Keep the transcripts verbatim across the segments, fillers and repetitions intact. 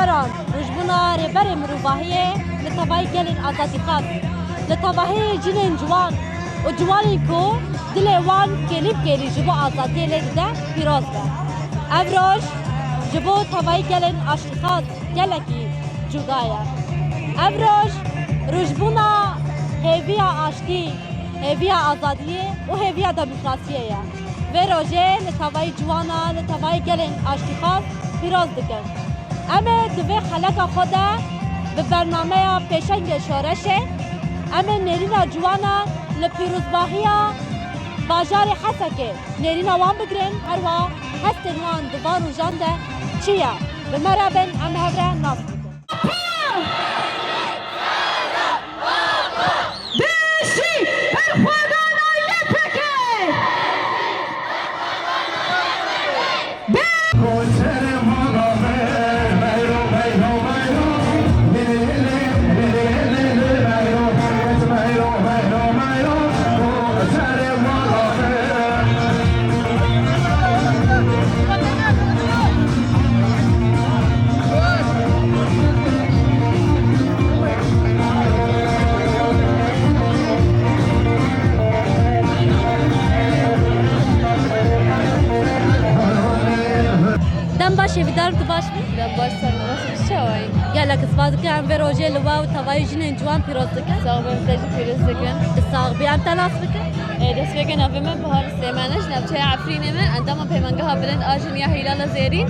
Rojbûna rêberê mirovahiyê li tevayî gelên azadîxwaz, li tevahî jinên ciwan û ciwanên ku dilê wan kêlî bi kêlî ji bo azadiyê lê dide, pîroz be. Ev roj ji bo tevayî gelên aştîxwaz gelekî cuda ye. Ev roj rojbûna hêviya aştî, hêviya azadiyê û hêviya demokrasiyê ye. Vê rojê li tevayî ciwana, li tevayî gelên aştîxwaz pîroz dikin. Em ê di vê xeleka xwe de bi bernameya Pêşengê Şoreşê, em ê nêrîna ciwana li pîrozbahiya bajarê Hesekê nêrîna wan bigirin, herwiha hestên wan di van rojan de çi ye? Bi me re bin, em hev re nas bikin. Dişî berxwedana Y P G! Dem baş, hêvîdarim tu baş bî. Dem baş, ser baş, çawayî? Gelek spas dikim, em vê rojê li we û tevayî jinên ciwan pîroz dikin. Sax bin, te jî pîroz dikin. Sax bî, em te nas bikin. Ê, destpêkê navê min Bahar Silêman e, ji navçeya Efrînê me, endama Peymangeha Bilind a Jin ya Hîlala Zêrîn.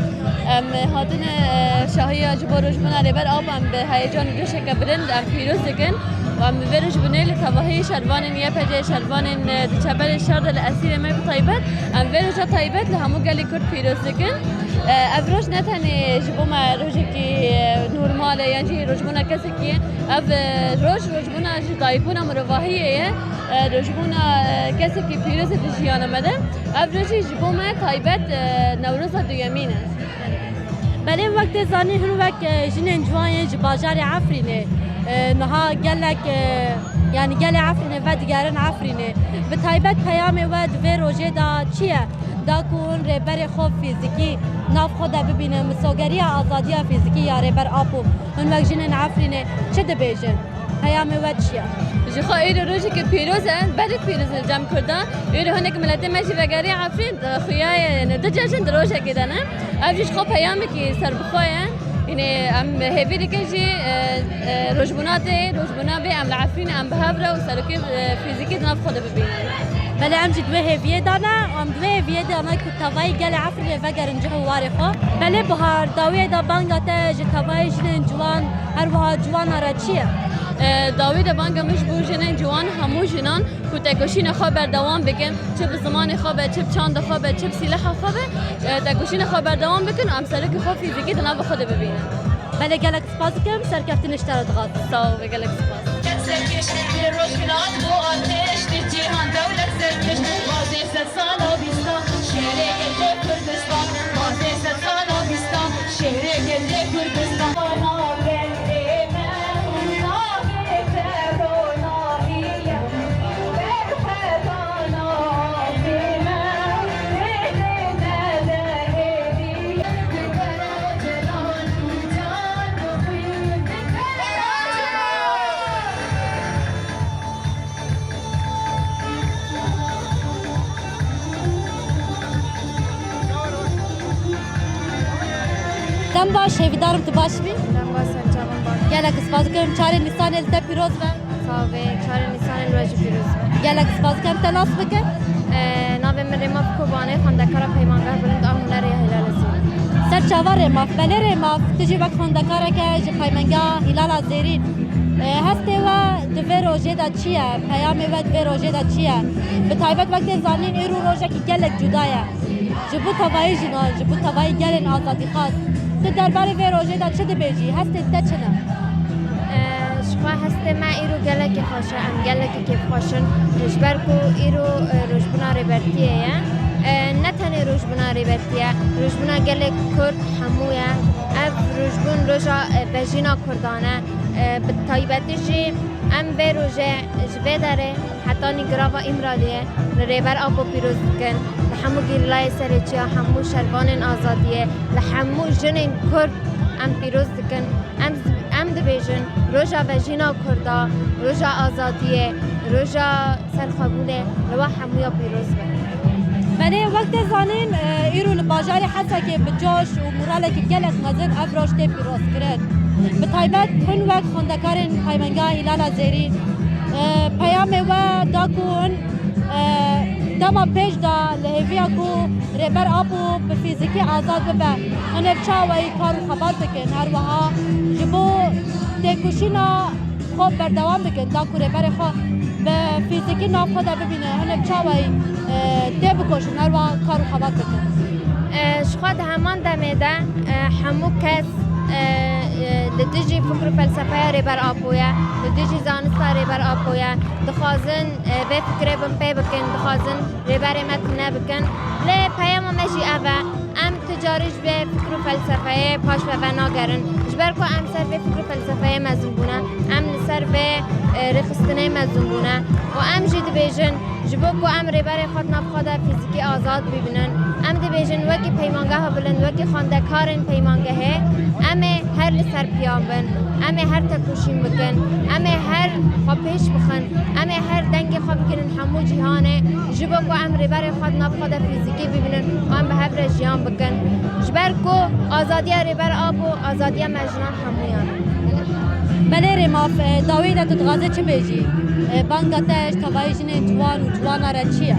Em hatine, e, şahiya ji bo rojbûna Rêber Apo, em bi heyecan û coşeke bilind em pîroz dikin. Û em bi vê rojbûnê li tevahî şervanên Y P G, şervanên, e, di çeperên şer de li esîrê me bi taybet, em vê roja taybet li hemû gelê Kurd pîroz dikin. E, ev roj ne tenê ji bo me rojekî, e, normal e yan jî rojbûna kesekî ye. Ev, e, roj, rojbûna ji dayikbûna mirovahiyê ye. E, rojbûna, e, kesekî pîroz e di jiyana me de. Ev roj jî ji bo me taybet, e, Newroza duyemîn e. Belê, wek tê zanîn, hin wek, e, jinên ciwan yên ji bajarê Efrînê, e, niha gelek, e, yanî gelê Efrînê vedigerin Efrînê. Bi taybet peyamê we di vê rojê de çi ye? Da ku hûn rêberê xwe fîzîkî nav xwe de bibînin, misogeriya azadiya fîzîkî ya Rêber Apo, hûn wek jinên Efrînê çi dibêjin? Peyamê we çi ye? Ji xwe îro rojekî pîroz e, berî pîroz e li cem Kurdan. Îro hinek miletê me jî vegerî Efrîn, xuya ye, yani du cejin di rojekê de ne. Ev jî ji xwe peyamekî serbixwe ye. Yanî em hêvî dikin jî, e, e, rojbûna tê, rojbûna bê, em li Efrînê em bi hev re û serokê, e, fîzîkî di nav xwe de bibînin. Belê, em jî di wê hêviyê de ne, em di wê hêviyê de ne ku tevayî gelê Efrînê vegerin cih û warê xwe. Belê Bahar, dawiyê de banga te ji tevayî jinên ciwan, her wiha ciwana re çi ye? E, dawî de banga min ji bo jinên ciwan, hemû jinan ku tekoşîna xwe berdewam bikin, çi bi zimanê xwe be, çi bi çanda xwe be, çi bi sîleha xwe be, e, tekoşîna xwe berdewam bikin û em serokê xwe fîzîkî di nava xwe de bibînin. Belê, gelek spas dikim, serkeftinê ji te re dixwazim. Sağ ol ve gelek spas. Serkêşî rojhilat bo artêştê cîhan dewlet serkêş. Bazê sedsala bîstan şêrê gelê Kurdistan. Bazê sedsala bîstan şêrê gelê Kurdistan. Dem baş, hêvîdarim tu baş bî. Dem baş, serçavan baş. Gelek spas dikim, çarê Nîsanê li te pîroz be. Sağ be, çarê Nîsanê li we jî pîroz be. Gelek spas dikim, te nas bikim. Ee, navê min Rêmaf Kobanê, xwendekara Peymangeh Bilind a Hunerê ya Hîlala Zêrîn. Ser çava Rêmaf, belê Rêmaf, tu jî wek xwendekareke ji Peymangeha Hîlala Zêrîn. Ee, hestê we di vê rojê de çi ye? Peyamê we di vê rojê de çi ye? Bi taybet wek tê zanîn, îro rojekî gelek cuda ye. Ji bo tevayî jinan, ji bo tevayî gelên azadîxwaz, tu derbarê vê rojê de çi dibêjî? Hestên te çi ne? Ee, ji xwe hestê me îro gelekî xweş e, em gelekî kêfxweş in. Ji ber ku îro, e, rojbûna Rêbertiyê ye. E, ne tenê rojbûna Rêbertiyê, rojbûna gelê Kurd hemû ye. Ev rojbûn roja, e, bejîna Kurdan e. E, bi taybetî jî em vê rojê ji vê derê hetanî girava Îmraliyê li Rêber Apo pîroz dikin, li hemû gerîlayê serê çiya, hemû şervanên azadiyê, li hemû jinên Kurd Em pîroz dikin, em, em dibêjin, roja vejîna Kurda, roja azadiyê, roja serxwebûnê li we hemûya pîroz be. Belê, wek tê zanîn, e, îro li bajarê Hesekê bi coş û moralekî gelek mezin ev roj tê pîrozkirin. Bi taybet hûn wek xwendekarên Peymengeha Hîlala Zêrîn, e, peyamê we da ku hûn, e, dema pêş de li hêviya ku Rêber Apo bi fîzîkî azad bibe, hûn ê bi çawayî kar û xebat bikin, her wiha ji bo têkoşîna xwe berdewam bikin, da ku rêberê xwe bi fîzîkî nav xwe de bibîne, hûn ê bi çawayî, e, têbikoşin, her wiha kar û xebat bikin. E, ji xwe di heman demê de, e, hemû kes, e, e, li dijî fikr û felsefeya Rêber Apo ye, li dijî zanista Rêber Apo ye. Dixwazin, e, vê fikrê binpê bikin, dixwazin rêberê me tune bikin. Lê peyama me jî ev e. Em tu carî ji vê fikr û felsefeyê paş ve venagerin. Ji ber ku em ser vê fikr û felsefeyê mezin bûne, em li ser vê, e, rêxistinê mezin bûne û em jî dibêjin, ji bo ku em rêberê xwe di nav xwe de fîzîkî azad bibînin, em dibêjin wekî peymangeha bilind, wekî xwendekarên peymangehê, em ê her li ser piyan bin, em ê her tekoşîn bikin, em ê her xwe pêş bixin, em ê her dengê xwe bigihînin hemû cîhanê, ji bo ku em rêberê xwe di nav xwe de fîzîkî bibînin û em bi hev re jiyan bikin. Ji ber ku azadiya Rêber Apo, azadiya me jinan hemûyan e. Belê Rêmaf, e, dawiyê de tu dixwazî çi bêjî? E, banga te ji tevayî jinên ciwan û ciwana re çi ye?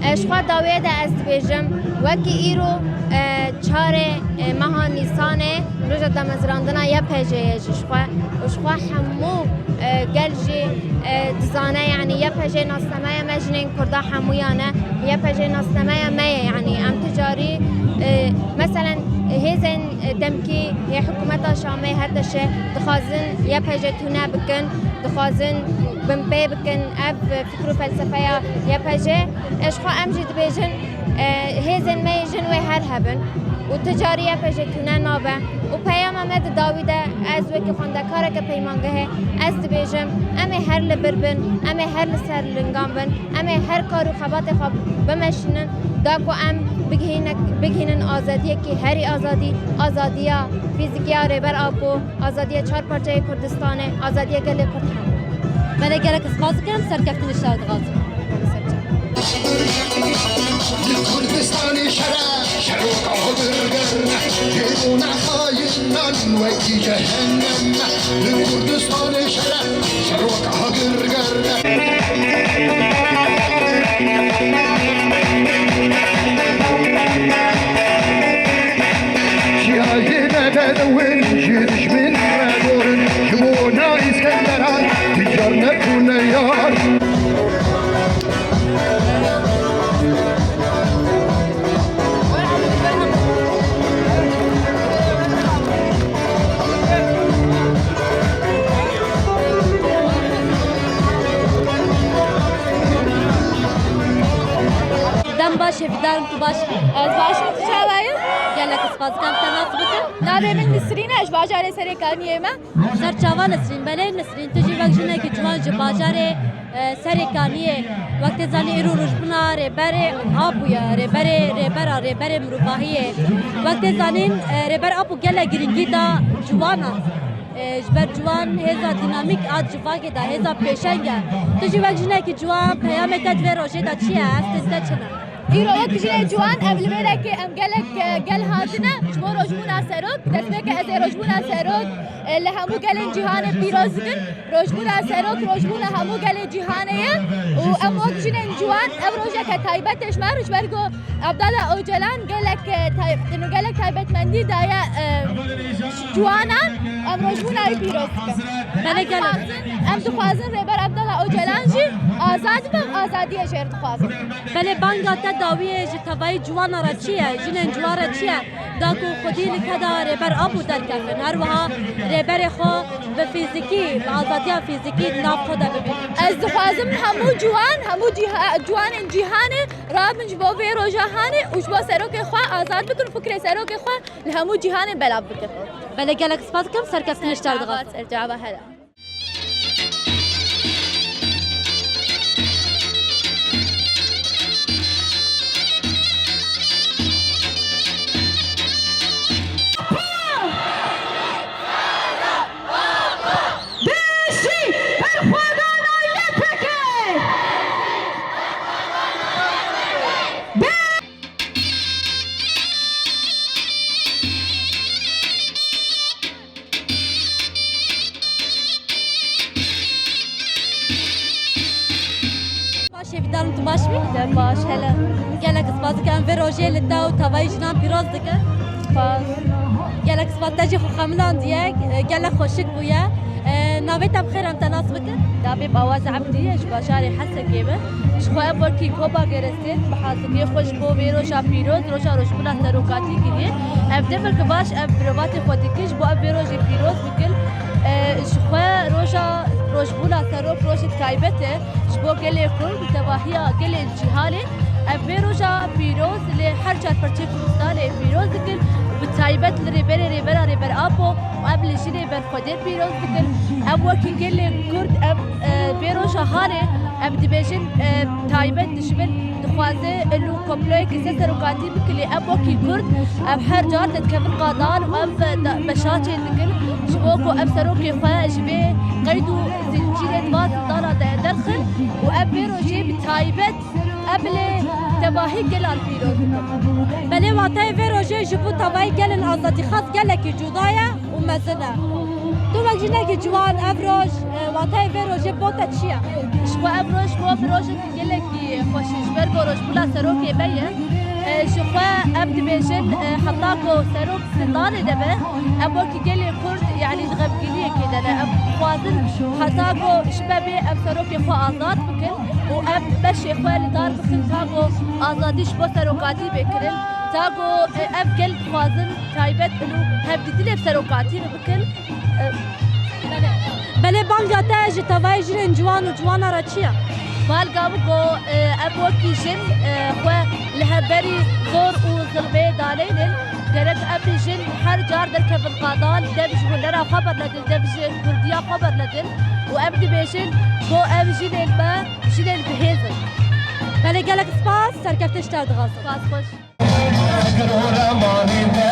E, ji xwe dawiyê de ez dibêjim, wekî îro, e, çarê, e, meha Nîsanê, roja damezrandina Y P J'ê ye jî ji xwe û ji xwe hemû, e, gel jî, e, dizane, yanî Y P J nasnameya me jinên Kurda hemûyan e, Y P J nasnameya me ye, yanî em tu carî, e, meselen hêzên, e, demkî yê hikûmeta Şamê H T Ş dixwazin Y P J tune bikin, dixwazin binpê bikin ev fikr û felsefeya Y P J. E, ji xwe em jî dibêjin, e, hêzên me yê jin wê her hebin û tu carî Y P J tune nabe. Û peyama me di dawî de, ez wekî xwendekareke peymangehê, ez dibêjim, em ê her li vir bin, em ê her li ser lingan bin, em ê her kar û xebatê xwe bimeşînin, da ku em bigihîne-, bigihînin azadiyekî herî azadî, azadiya fîzîkî ya Rêber Apo, azadiya çar parçeyê Kurdistanê, azadiya gelê Kurd hemû. Belê, gelek spas dikim, serkeftin ji te dixwazim. Li Kurdistanê şeref, şeroka agir germe, jêbûna xayinan wekî cehennem. Li Kurdistanê şeref, şeroka agir germe. Şiyayê me bedewin, ji dijmin re dor in, ji bona Îskenderan, dicar nebûne yar. Dem baş, hêvîdarim tu baş bî. Ez baş im, tu çawa yî? Gelek spas dikim, te nas bikim. Navê min Nisrîn e, ji bajarê Serêkaniyê me. Ser çava Nisrîn, belê Nisrîn, tu jî wek jinekî ciwan ji bajarê, e, Serêkaniyê, wek tê zanî îro rojbûna Rêberê Apo ye, Rêberê, Rêbera, Rêberê mirovahiyê. Wek tê zanîn, e, Rêber Apo gelek girîngî da ciwanan. E, ji ber ciwan hêza dînamîk a civakê de, hêza pêşeng e. Tu jî wek jinekî ciwan peyamê te di vê rojê de çi ye? Hestên te çi ne? Îro wek jinê ciwan, em li vê derê, em gelek, e, gel hatine ji bo rojbûna serok. Destpêke ez ê rojbûna serok, e, li hemû gelên cîhanê pîroz dikim. Rojbûna serok, rojbûna hemû gelê cîhanê ye û em wek jinên ciwan ev rojeke taybet e ji me re, ji ber ku Abdullah Ocalan gelek, e, tay-, gelek taybetmendî daye, e, ciwanan, em rojbûna wî pîroz dikin. Belê, em gelek. Dixwazin, em dixwazin Rêber Abdullah Ocalan jî azad be, em azadiyê jê re dixwazin. Belê, banga te dawiyê ji tevayî ciwana re çi ye? Jinên ciwan re çi ye? Da ku xwedî li keda Rêber Apo derkevin. Her wiha rêberê xwe bi fîzîkî, bi azadiya fîzîkî di nav xwe de bibînin. Ez dixwazim hemû ciwan, hemû cîha-, ciwanên cîhanê rabin ji bo vê roja hanê û ji bo serokê xwe azad bikin û fikrê serokê xwe li hemû cîhanê belav bikin. Belê, gelek spas dikim, serkeftinê ji te re dixwazim. Ser çava, hela. Baş, hele. Gelek spas dikim, em vê rojê li te û tevayî jinan pîroz dikin. Spas. Gelek spas, te jî xwe xemilandiye, gelek xweşik bûye. E, navê te bi xêr em te nas bikin? Navê Awaz Ebdî ye, ji bajarê Hesekê me. Ji xwe em wekî Koba Gerestên bi haziriyê xwe ji bo vê roja pîroz, roja rojbûna serokatî kiriye. Ev demeke baş em mirovatê xwe dikin ji bo em vê rojê pîroz bikin. E, ji xwe roja rojbûna serok rojek taybet e ji bo gelê Kurd û tevahiya gelê cîhanê. Em vê roja pîroz li her çar perçê Kurdistanê pîroz dikin. Bi taybet li rêberê rêbera Rêber Apo û em li jinê berxwedê pîroz dikin. Em wekî gelê Kurd em, e, vê roja hanê em dibêjin, e, taybet dijmin dixwaze elo komployekî ser serokatî bike lê em wekî Kurd em her car derdikevin qadal û em be-, da-, beşa çêdikin ji bo ku em serokê xwe ji vê qeyd û zincîrê di van zindana de derxin û em vê rojê bi taybet em li tevahî gelan pîroz dikin. Belê wateyê vê rojê ji bo tevahî gelên azadîxwaz gelekî cuda ye û mezin e. Tu wek jinekî ciwan ev roj, e, wateyê vê rojê bo te çi ye? Ji xwe ev roj bo min rojekî gelekî xweş e, ji ber ku rojbûna serokê me ye. E, ji xwe em dibêjin, e, heta ku serok zindanê de be, em wekî gelê Kurd, yanî di xemgîniyekê de ne. Em dixwazin heta ku ji me bê em serokê xwe azad bikin û em beşê xwe li dar bixin, ta ku azadî ji bo serokatî bê kirin, ta ku, e, ev gel dixwazin taybet bin û hevdîtinê bi serokatî re bikin. E, Belê banga te ji tevayê jinên ciwan û ciwana re çi ye? Balga min ku, e, em wekî jin, e, xwe li hemberî zor û zilmê daneynin. Gerek em jin her car derkevin qadal, dev ji hunera xwe bernedin, dev ji kurdiya xwe bernedin û em dibêjin ku ev jinên me jinên bihêz in. Belê gelek spas, serkeftin ji te dixwazim. Spas xweş. Fikir û remanî me,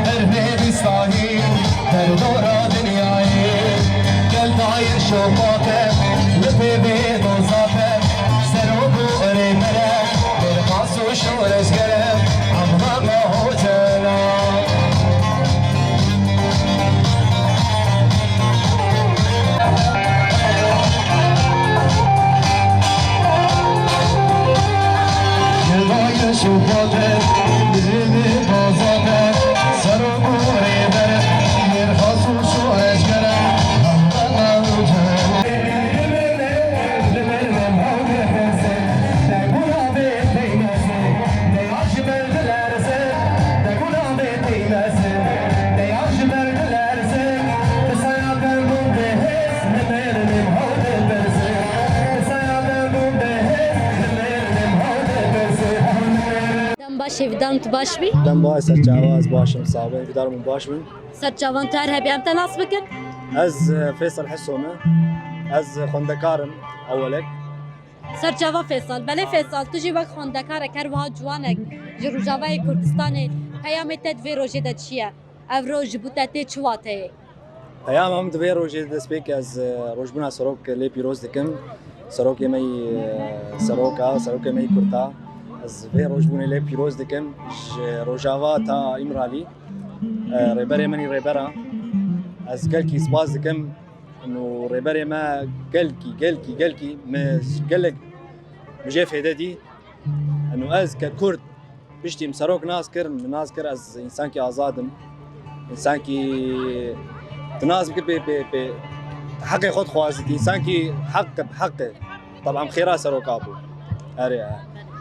her rêdî sahî, derdora dinyayê. Gel dayê şopate, li pê bê dozate, serok û rêbere, Mêrxas û şoreşgere, Abla me hocena. Dem baş, hêvîdar im tu baş bî. Dem baş, ser çava, ez baş im, sax be, hêvîdar im hûn baş bin. Ser çavan tu her hebî em te nas bikin. Ez, e, Fêsal Heso me. Ez xwendekar im, ewelek. Serçava Fêsal. Belê Fêsal, tu jî wek xwendekarek her wiha ciwanek ji Rojavayê Kurdistanê peyamê te di vê rojê de çi ye? Ev roj ji bo te tê çi wateyê? Peyama min di vê rojê destpêk ez, e, rojbûna serok lê pîroz dikim. Serokê me yî, e, serok a, serokê me yî Kurd a. Ez vê rojbûnê lê pîroz dikim. Ji Rojava ta Îmralî, e, rêberê min yî rêber a. Ez gelkî spas dikim. Û rêberê me gelkî, gelkî, gelkî me gelek mi jê fêde dî. Û ez ke Kurd piştî min serok nas kir, min nas kir ez însankî azad im. Însankî tu nas bikir pê, pê, pê heqê xwe dixwazit. Însankî heq bi heq e. Taban xêra seroka bû. Erê, e.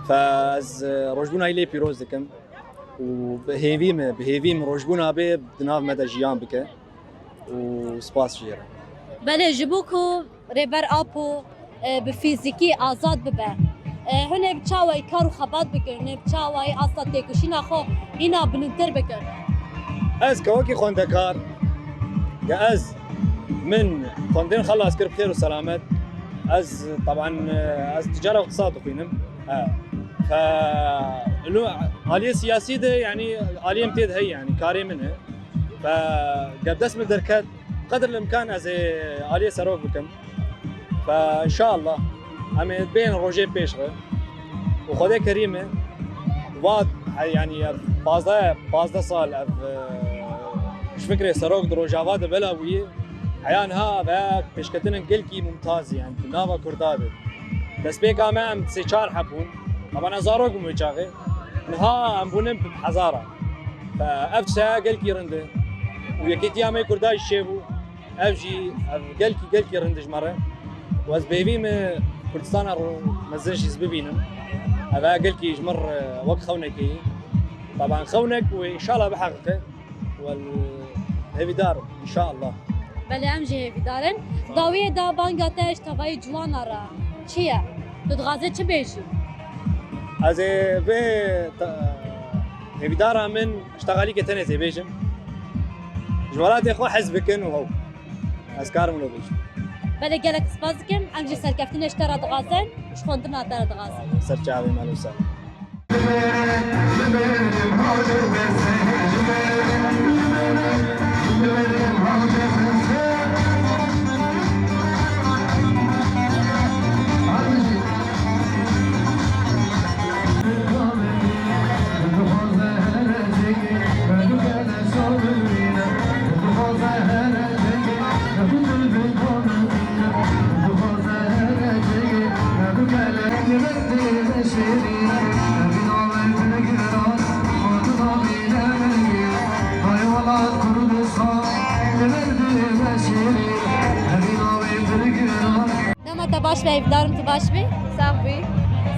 Fe ez, e, rojbûna wî lê pîroz dikim. Û bi hêvî me, bi hêvî min rojbûna bê di nav me de jiyan bike. Û spas jê re. Belê, ji bo ku Rêber Apo, e, bi fîzîkî azad bibe, e, hûn ê bi çawayî kar û xebat bikin, hûn ê bi çawayî asta têkoşîna xwe hîna bilindtir bikin? Ez ke wekî xwendekar, ya ez, min xwendin xelas kir bi xêr û selamet. Ez, taban, e, ez ticara îqtisad dixwînim. He. Fe, ilo aliyê siyasî de, yanî aliyê min tê de heye, yanî karê min e. Fe, gel dest min derket, qedr el îmkan ez ê aliyê serok bikim. Fe, înşallah, em ê bên rojê pêş re. Û Xwedê kerîm e, va, he, yanî, ev pazdeh, pazdeh sal ev, e, ji fikrê serok di Rojava de bela bûyî, heya niha ve pêşketinên gelkî mumtaz, yanî, di nava Kurda de. Destpêka me em sê çar heb bûn. Tabana zarok bûm wê çaxê. Niha em bûne bi hezara. Fe ev tişteya gelkî rind e. Û yekêtiya me Kurda jî çêbû. Ev jî, ev gelkî, gelkî rind e ji me re. Û ez bêvî me Kurdistana ro-, mezin jî ez bibînim. Ev e gelkî ji min re wek xewnekê ye. Taban xewnek û înşallah biheqiqe. Wel, hêvîdar im, înşallah. Belê, em jî hêvîdar in. Dawiyê de banga te ji tevayî ciwana re çi ye? Tu dixwazî çi bêjî? Ez ê vê te-, hêvîdara min ji teqalîkê tenê zê bêjim. Ji welatê xwe hez bikin û hew. Ez karim wilo bêjim. Belê, gelek spas dikim. Em jî serkeftinê ji te re dixwazin, ji xwendina te re dixwazin. Ser çavê me, ser. Dema te baş be, hêvîdar im tu baş bî. Sax bî.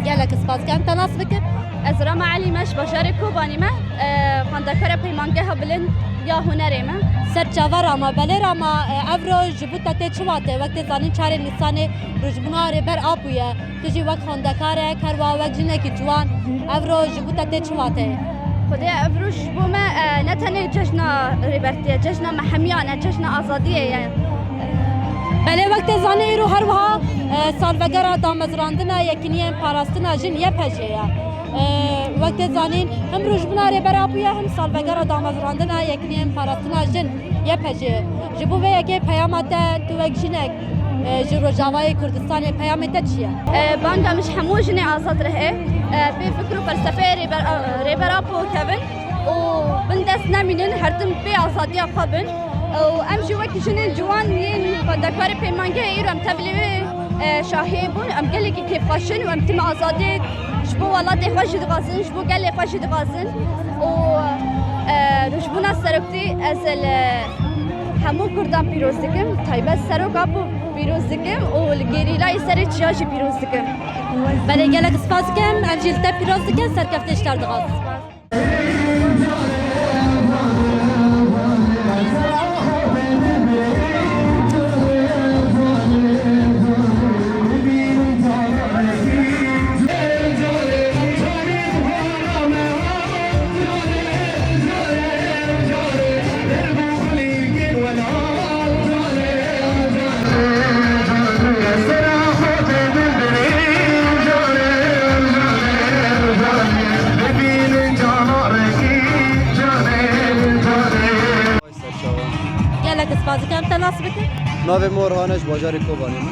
Gelek spas dikim. Em te nas bikin? Ez Rama Elî me, ji bajarê Kobanî me. E, xwendekara Peymangeha Bilind ya Hunerê me. Ser çava Rama, belê Rama, e, ev roj ji bo te tê çi wate? Wek tê zanîn çarê Nîsanê rojbûna Rêber Apo ye. Tu jî wek xwendekarek, her wiha wek jinekî ciwan, ev roj ji bo te tê çi wate? Xwedê ev roj ji bo me, e, ne tenê cejna Rêbertiyê, cejna me hemiyan e, cejna azadiyê ye. Belê, wek tê zanîn îro her wiha, e, salvegera damezrandina Yekîniyên Parastina Jin, Y P J, ye. E, wek tê zanîn him rojbûna Rêber Apo ye, him salvegera damezrandina Yekîniyên Parastina Jin, Y P J. Ji bo vê yekê peyama te, tu wek jinek, e, ji Rojavayê Kurdistanê peyamê te çi ye? E, banga min ji hemû jinê azad re heye. E, pê fikr û felsefeyê Rêber, Rêber Apo kevin û bin dest nemînin, her tim pê azadiya xwe bin. Û em jî wek jinên ciwan yên xwendekarê Pêmangehê îro em tevlî wê, e, şahiyê bûn. Em gelekî kêfxweş in û em tim azadiyê ji bo welatê xwe jî dixwazin, ji bo gelê xwe jî dixwazin. Û, e, rojbûna seroktî ez li hemû Kurdan pîroz dikim. Taybet Serok Apo pîroz dikim û li gerîlayê Serê Çiya jî pîroz dikim. Belê, gelek spas dikim. Em jî li te pîroz dikin. Serkeftinê ji te re dixwazin. Gelek spas dikim, em te nas bikin? Navê min Orhan e, ji bajarê Kobanê me.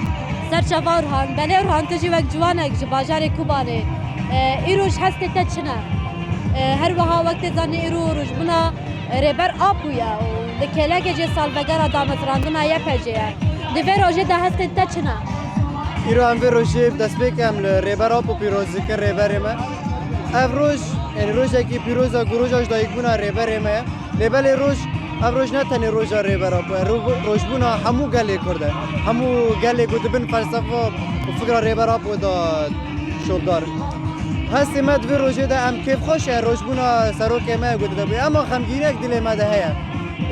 Serçava Orhan, belê Orhan, tu jî wek ciwanek ji bajarê Kobanê, e, îro ji hestê te çi ne? E, her wiha wek tê zanîn îro rojbûna Rêber Apo ye û li kêlekê jê salvegera damezrandina Y P J ye. Di vê rojê de hestên te çi ne? Îro em vê rojê bi destpêkê em li Rêber Apo pîroz dikin, rêberê me. Ev roj, yanî rojekî pîroz e ku roja ji dayikbûna rêberê me ye. Lê belê roj, ev roj ne tenê roja Rêber Apo ye, ro-, rojbûna hemû gelê Kurd e. Hemû gelê ku di bin felsefa û fikra Rêber Apo de şopdar in. Hestê me di vê rojê de em kêfxweş e, rojbûna serokê me ku dide bûye. Ema xemgînek dilê me de heye.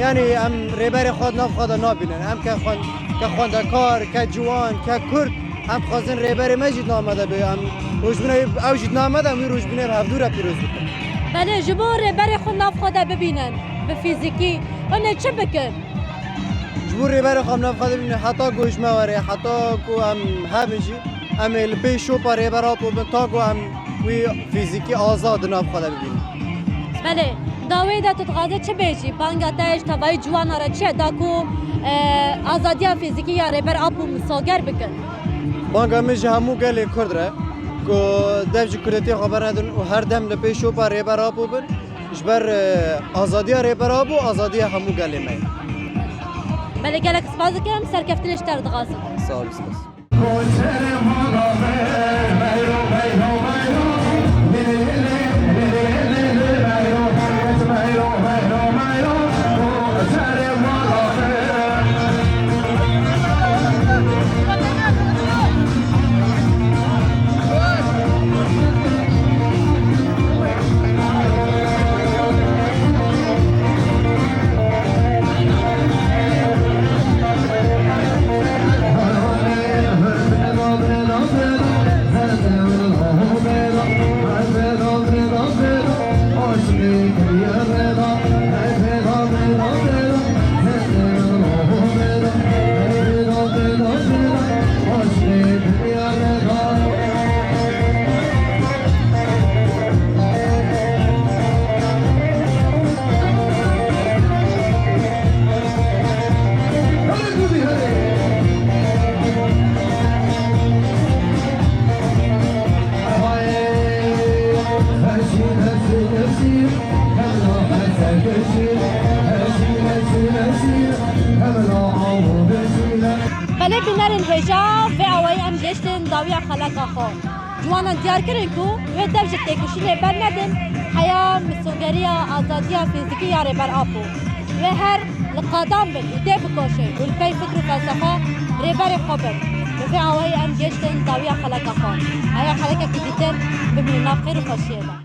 Yanî em rêberê xwe di nav xwe de nabînin. Em ke xwen-, ke xwendekar, ke ciwan, ke Kurd, em dixwazin rêberê me jî di nav me de be. Em rojbûna wî, ew jî di nav me de, em wî rojbûnê bi hevdû re pîroz bikin. Belê, ji bo rêberê xwe nav xwe de bibînin, bi fîzîkî, hûn ê çi bikin? Ji bo rêberê xwe em nav xwe de bibînin, heta ku ji me were, heta ku em hebin jî, em ê li pêş şopa Rêber Apo bin, ta ku em wî fîzîkî azad di nav xwe de bibînin. Belê, dawê de tu dixwazî çi bêjî? Banga te ji tevayî ciwana re çi ye? Da ku, e, azadiya fîzîkî ya Rêber Apo misoger bikin. Banga min ji hemû gelê Kurd re ku dev ji kurdetiyê xwe bernedin û her dem li pêş şopa Rêber Apo bin, ji ber, e, azadiya Rêber Apo, azadiya hemû gelê me ye. Belê, gelek spas dikim, serkeftinê ji te re dixwazim. Sağ ol, spas. Koçerê mala me, meyro, meyro, meyro. Bînerên hêja, vê awayî em gêştin dawiya xeleka xwe. Ciwanan diyar kirin ku wê dev ji têkoşînê bernedin, heya misogeriya azadiya fîzîkî ya Rêber Apo. Wê her li qadan bin û têbikoşin û li pey fikr û felsefa Rêberê xwe bin. Bi vê awayî em gêştin dawiya xeleka xwe. Heya xelekekî dîtir bimînin nav xêr û xweşiyê de.